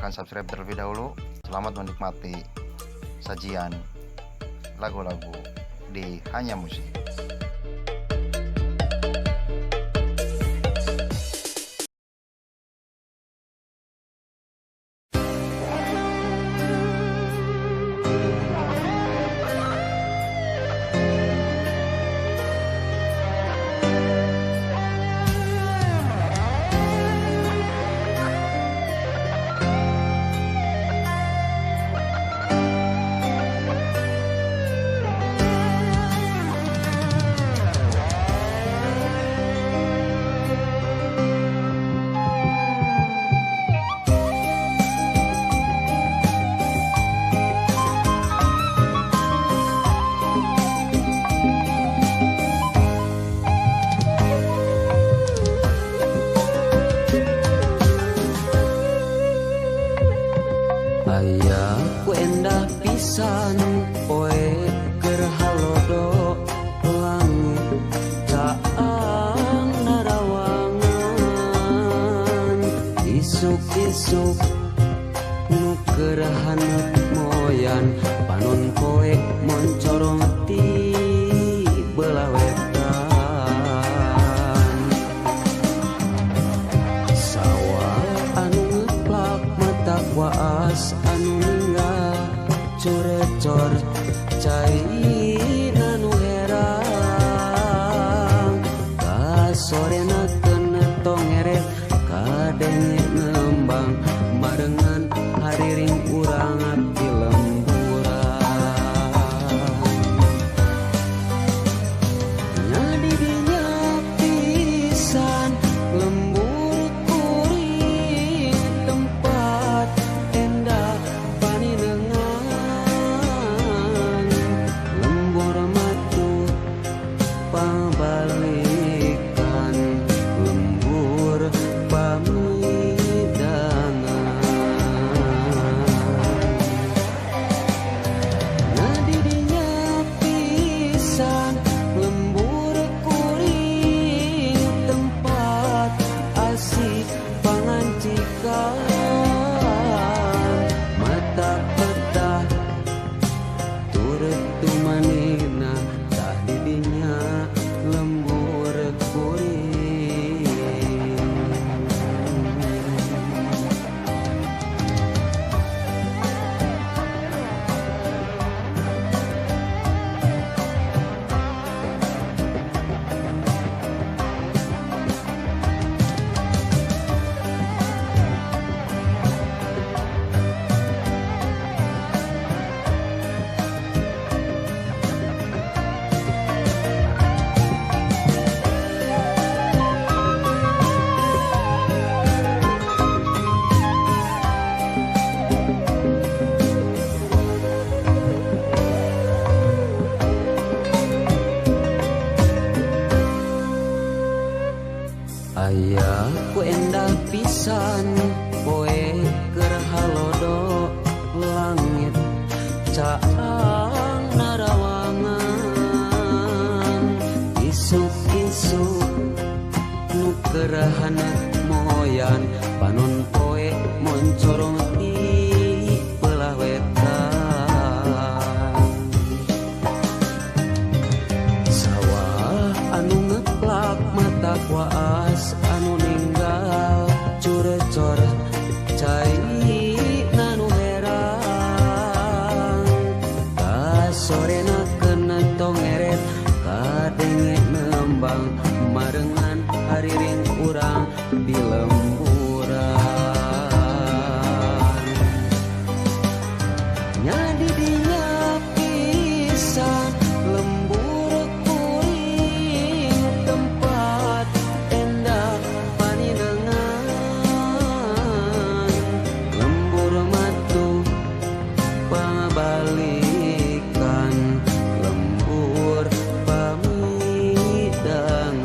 Silahkan subscribe terlebih dahulu. Selamat menikmati sajian lagu-lagu di Hanya Musik. Aya ku endah pisan poe keur halodo langit caang narawangan isuk-isuk nu keur haneut moyan panon poe moncorong ti belah wetan sawah anu ngeplak mata waas anu ninggal curecor cai nanu herang kasorena keuna tongeret kadenge ngembang barengan hariring urang di lemburan nya didinya pisan lembur kuring tempat endah paninengan lembur matu pabalikan lembur pamidangan ngadidinya pisan lembur kuring tempat asih pangancikan mata peta turut tumanina tah didinya lembur kuring. Aya ku endah pisan poe keur halodo langit caang narawangan isuk-isuk nu keur haneut moyan panon poe moncorong ti belah wetan sawah anu ngeplak mata waas anu ninggal curecor cai nanu herang kasorena keuna tongeret kadenge nembang marengan hariring urang di lemburan nya didinya pisan lembur kuring tempat endah paninengan lembur matu pabalikan lembur pamidangan.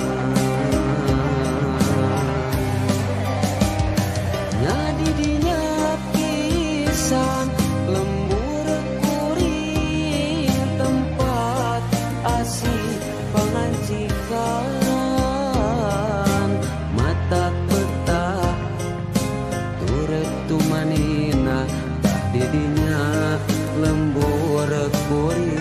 Lembur kuring.